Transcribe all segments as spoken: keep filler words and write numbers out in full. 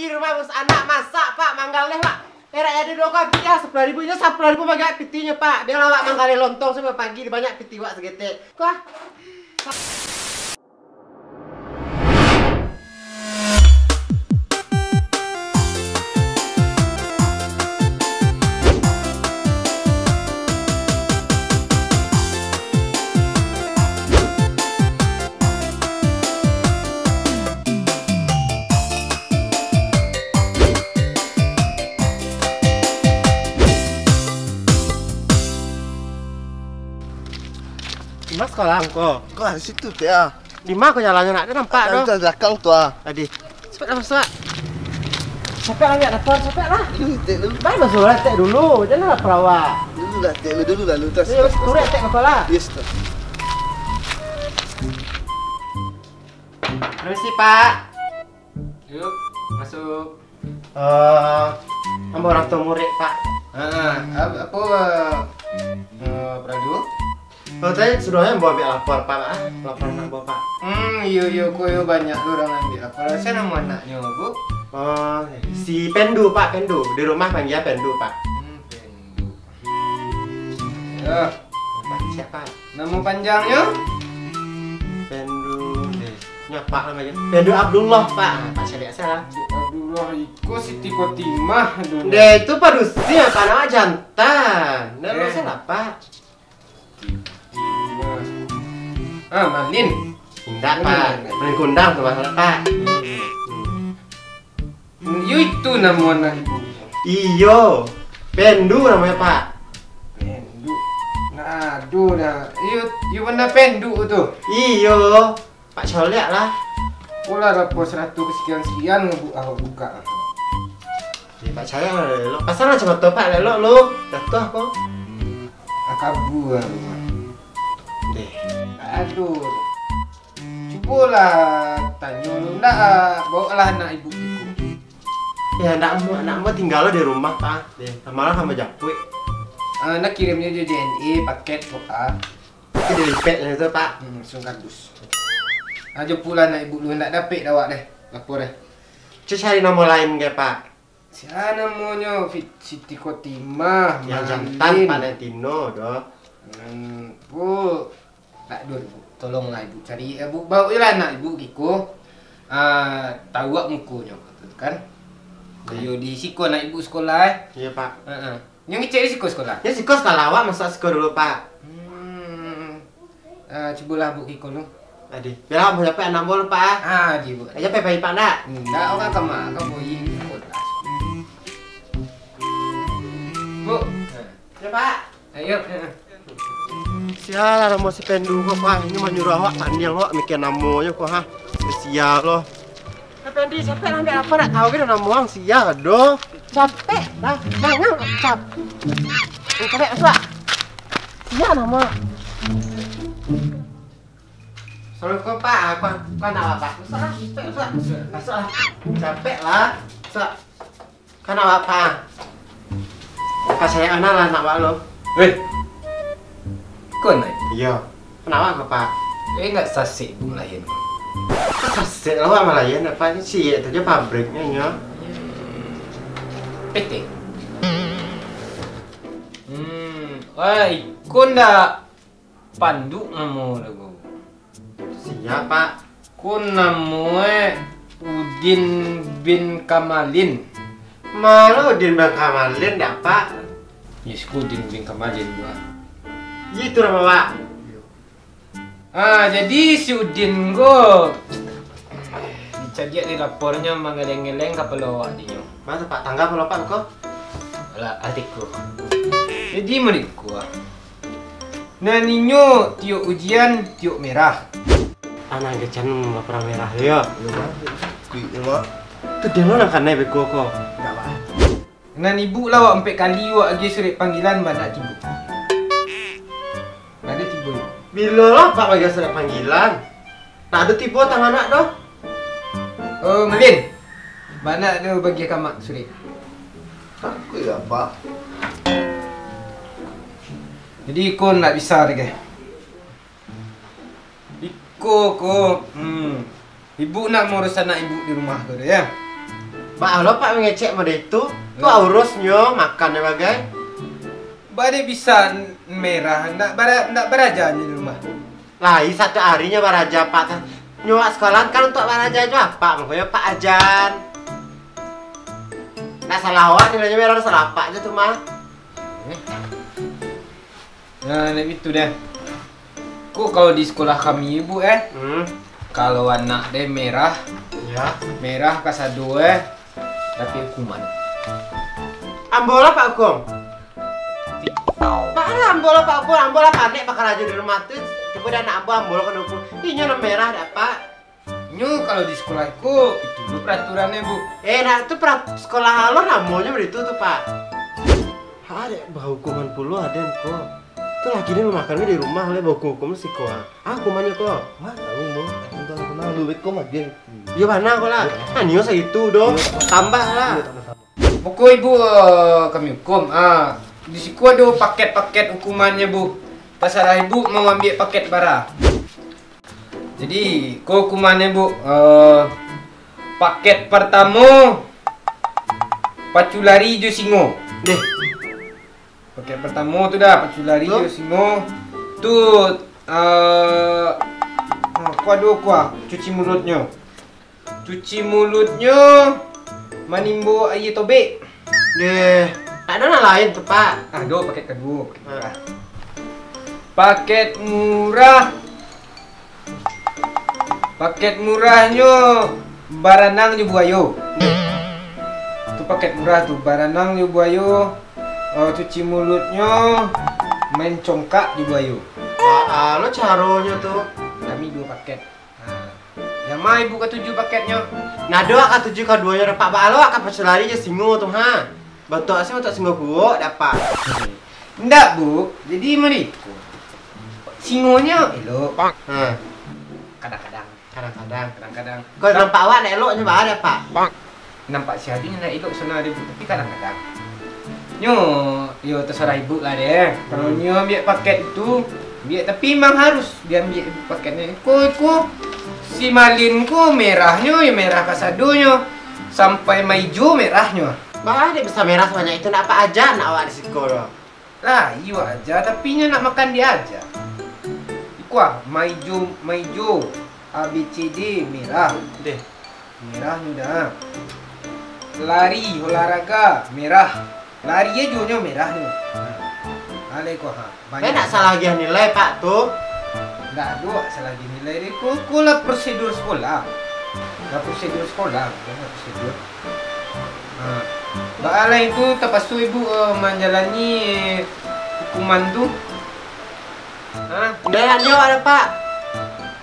Di rumah urus anak, masak, Pak, manggaleh, Pak. Erak ado dua kali pitih, sapuluah ribu, inyo sapuluah ribu bagi pitinyo, Pak. Bialah awak manggaleh lontong sampai pagi, banyak pitih wak saketek. Kuah. Di ma sekolah ko? Ko di situ, Tek, ah. Di ma ko jalannyo, ndak ado nampak doh. Di balakang tu, ah. Tadi. Cepatlah masuak. Capek lah, ambiak lapor, capek lah. Lu, Tek, lu. Dah, masuak lah, Tek, dulu. Janganlah lapor awak. Dulu lah, Tek, lu dulu lah, lu. Tas, tas, tas, turun, tas. Tek, lapor lah. Yes, tas. Permisi, Pak. Yuk, masuk. Eh, ambo urang tua murid, Pak. Ah, ap-, apo, eh, eh, Pradu? Oh, tadi sudah ambo ambiak lapor, Pak, ah. Lapor anak ambo, Pak. Hmm, iyo, iyo, ko iyo banyak tu urang ambiak lapor. Sia namo anaknyo, Bu? Oh, si Pendu, Pak, Pendu. Di rumah panggia Pendu, Pak. Hmm, Pendu. Yo. Pak, siapa? Namo panjangnyo? Pendu, eh, nyo Pak namonyo. Pendu Abdullah, Pak. Ah, Pak caliak salah. Abdullah iko Siti Kotimah dulu. Deh, itu padusi, Pak, namo jantan. Ndak Eh. masalah, Pak. Kotimah. Ah, Malin. Indak, Pak. Malin. Malin Kundang tu masalah, Pak. Hmm. Hmm. Yo itu namo anak ibu. Iyo. Pendu namonyo, Pak. Pendu. Nah, aduh dah. Iyo, iyo bana Pendu tu. Iyo. Pak caliak lah. Polah lapor saratuih sekian-sekian ngebu-, awak buka. Yo, Pak caliak lah, elok. Pasang lah kacamato, Pak, elok lu. Jatuah ko. Ah, kabua rumah. Deh. Aduh. Cubolah tanyo lu, ndak, ah, bawalah anak ibu iko. Yo, ndak amuah, ndak amuah tingga lo di rumah, Pak. Deh, malah samo japuik. Ah, nak kirimnyo jo D N A paket ko, Pak. Itu dilipek lah tu, Pak. Hmm, langsung kardus. Ah, japuiklah anak ibu lu, ndak dapek dek awak deh, lapor deh. Cubo cari namo lain ge, Pak. Sia namonyo? Fit-, Siti Kotimah, Malin. Nan jantan, Pak, nan tino doh. Hmm, Bu. Pak Dur, Bu. Tolonglah ibu cari, eh, Bu. Bawa lah anak ibu giko. Ah, tawuak mukonyo, tu kan. Iyo. Iyo di siko anak ibu sekolah, eh. Iyo, Pak. Heeh. Nyo ngecek di siko sekolah? Nyo siko sekolah, awak masuak siko dulu, Pak. Hmm. Ah, cubolah Bu kiko lu. Adi. Bialah, ambo capek anak ambo lu, Pak, ah. Ah, di Bu. Aja pai-pai, Pak, ndak? Ndak, urang kama, ka boying sekolah. Bu. Yo, Pak. Ayo. Sialah namo si Pendu ko, Pak. Inyo manyuruah awak tandiang, awak mikir namonyo ko, ha. Sia lo. Pak Pendi, capek lah ambiak lapor, ndak tahu kiro namo ang sia doh. Capek lah, jangan cap. Capek, masuak. Sia namo. Assalamualaikum, Pak. Aku, aku anak Bapak. Masuak lah, capek, masuak. Masuak lah. Capek lah. Masuak. Kan awak, Pak. Pak, caliak bana lah anak awak lo. Weh. Ko anak? Iyo. Anak awak ko, Pak? Eh, ndak sasek ibu malahian ko? Sasek lah awak malahian, Pak. Ni ciek tu se pabriknyo nyo. P T. Hmm, wah, iko ndak Pandu namo tu, Bu? Sia, Pak? Ko namo e Udin bin Kamalin. Mano Udin bin Kamalin, dak, Pak? Yo, siko Udin bin Kamalin, Bu, ah. Itu namo, Pak? Ah, jadi si Udin ko dicaliak di lapornyo manggeleng-ngeleng kapalo awak dinyo. Mano, Pak? Tangga kapalo, Pak, ko? Alah, ati ko. Jadi, mano iko, ah? Nan inyo tiok ujian, tiok merah. Anak kecil laporan merah tu, yo. Yo, Mak. Kuik, yo, Mak. Tu dia lo nan kanai beko ko. Ndak, Mak. Nan ibu lah awak ampek kali awak agiah surek panggilan, bana tibo. Bana tibo, yo. Bilo lah Pak agiah surek panggilan? Ndak ado tibo tangan nak doh. Oh, Malin. Bana tu bagiah ka mak surek. Takuik lah, Pak. Jadi, iko ndak bisa dageh. Iko ko, hmm, ibu nak maurusan anak ibu di rumah ko, yo. Baa lo Pak mangecek model itu? Tu urusnyo, makannyo bagai. Baa dek bisa merah, ndak bara-, ndak baraja nyo di rumah. Lai satu ari nyo baraja, Pak. Nyo awak sakolahan kan untuak baraja jo Apak, makonyo Pak ajan. Ndak salah awak nilainyo, memang salah Apak se tu mah. Nah, ndak bitu deh. Ko kalau di sekolah kami, Bu, eh. Hmm. Kalau anak deh merah, ya, merah kasado, eh, dapek hukuman. Ambo lah Pak Hukum. Baa ambo lah Pak Hukum, ambo lah panek bakarajo di rumah tu. Tibo dek anak ambo, ambo lah kena hukum. Inyo lah merah dapek. Nyo kalau di sekolah ko, itu tu peraturannyo, Bu. Eh, nak tu pra-, sekolah alun namonyo baitu tu, Pak. Ha, dek bahukuman pulo aden ko. Tu laki den mamakan di rumah lai, bahukum-hukum siko, ha. Ah, hukumannyo ko. Wah, tahu, Bu. Aku tahu, aku tahu. Lu beko magian. Iyo, bana ko lah. Nah, nio sagitu doh. Tambah lah. Iyo, tambah, tambah. Pokok ibu, eh, kami hukum. Ah, di siko ado paket-paket hukumannyo, Bu. Tasarah ibu mau ambiak paket bara. Jadi, ko hukumannyo, Bu, eh, paket partamo, pacu lari jo singo. Deh. Paket partamo tu dah, pacu lari jo singo. Tu, eh, ah, ko ado ko ah, cuci mulutnyo. Cuci mulutnyo manimbo aia tobek. Deh, tak ado nan lain tu, Pak? Ado paket kaduo, paket murah. Paket murah. Paket murahnyo baranang jo buayo. Tu paket murah tu, baranang jo buayo, eh, cuci mulutnyo, main congkak jo buayo. Baa lo caronyo tu? Kami duo paket. Ha. Nan ma ibu katuju paketnyo? Ndak ado katuju kaduonyo dapek. Baa lo ka pacu lari jo singo tu, ha? Bantuak se bantuak singo kuruak dapek. Ndak, Bu. Jadi, mari. Singonyo elok. Ha. Kadang-kadang. Kadang-kadang. Kadang-kadang. Kalau nampak awak ndak eloknyo baa dapek? Nampak sia tu ndak elok sabananyo, tapi kadang-kadang. Nyo, yo, tasarah ibu lah deh. Kalau nyo ambiak paket itu, ambiak, tapi memang harus diambiak paketnyo. Iko, iko, si Malin ko merahnyo, yo merah kasadonyo. Sampai maijo merahnyo. Baa dek bisa merah sabanyak itu, ndak apo aja nak awak di siko doh. Lah, iyo aja, tapi nyo nak makan di aja. Iko ah, maijo, maijo, A B C D merah. Deh. Merahnyo dah. Lari, olahraga, merah. Lari ajo nyo merahnyo. Nah, alai ko ha. Banyak. Ndak salah agiah nilai, Pak, tu. Ndak ado salah agiah nilai, ko, ko lah prosedur sekolah. Lah prosedur sekolah, lah prosedur. Ha. Baa lai tu tapaso ibu, eh, manjalani hukuman tu? Ha? Ndak nyo ado, Pak.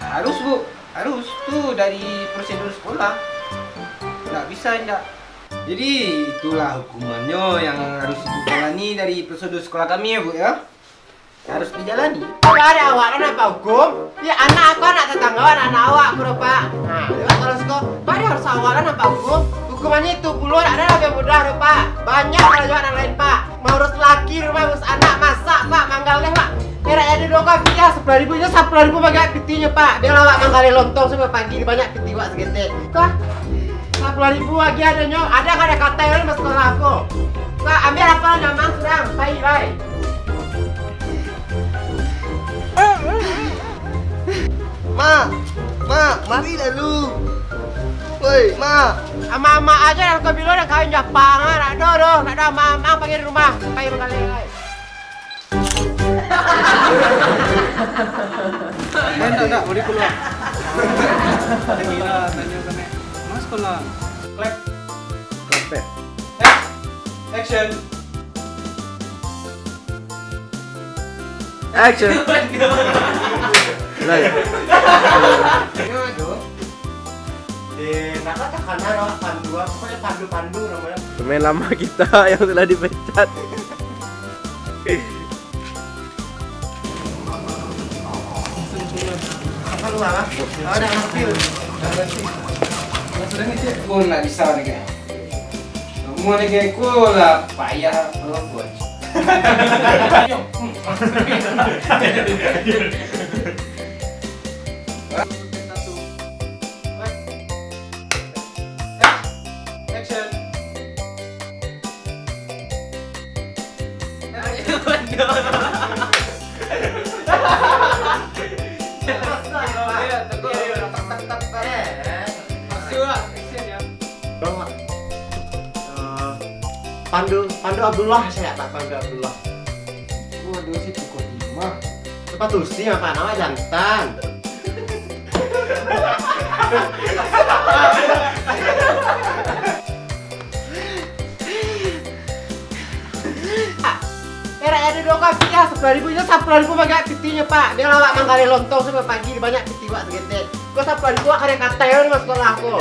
Harus, Bu. Harus. Tu dari prosedur sekolah. Ndak bisa indak. Jadi, itulah hukumannyo yang harus ibu jalani dari prosedur sekolah kami, ya, Bu, ya. Harus dijalani. Baa dek awak lah nan apo hukum? Yo, anak ko anak tatanggo, anak-anak awak ko doh, Pak. Nah, lewat kalau siko, baa dek harus awak lah nan apo hukum? Hukumannyo itu pulo, ndak ado lah nan mudah doh, Pak. Banyak karajo nan lain, Pak. Maurus laki rumah, urus anak, masak, Pak, manggaleh, Pak. Erak jadi dua kali, yo, sapuluah ribu, inyo sapuluah ribu bagi pitinyo, Pak. Bialah awak manggaleh lontong sampai pagi, banyak piti awak saketek. Kah? Sapuluah ribu agiah adonyo, ado ka ado katai urang di sekolah ko. Kah, ambiak apo nyo, Mang, surang, pai, pai. Mak, Mak, mari lalu. Woi, Mak. Amak-amak ajo dah, kau bilo dah kawin jo Apang, ah, ndak ado doh, ndak ado amak-amak panggil di rumah, pai manggaleh, pai. Eh, ndak, ndak, bari pulang. Kira tanyo kene. Mas pulang. Clap. Clap, eh. Eh, action. Action. Mulai. Eh, nak kata kanan awak pandu, pokoknya pandu-pandu namanya. Pemain lama kita yang telah dipecat. Pun nak bisa ni, guys. Namuah nagari ko lah payah, eh, buat. Action. Action, ya. Bang, eh, Pandu, Pandu Abdullah, saya tak Pandu Abdullah. Waduh, si Kuko Timah. Sepatu si apa nama jantan? Erak ada dua kaki ya, sepuluh ribu ini sepuluh ribu banyak pitinyo, Pak. Biar awak manggaleh lontong sampai pagi, banyak piti wak segetek. Kau sepuluh ribu wak karya katai di sekolah aku.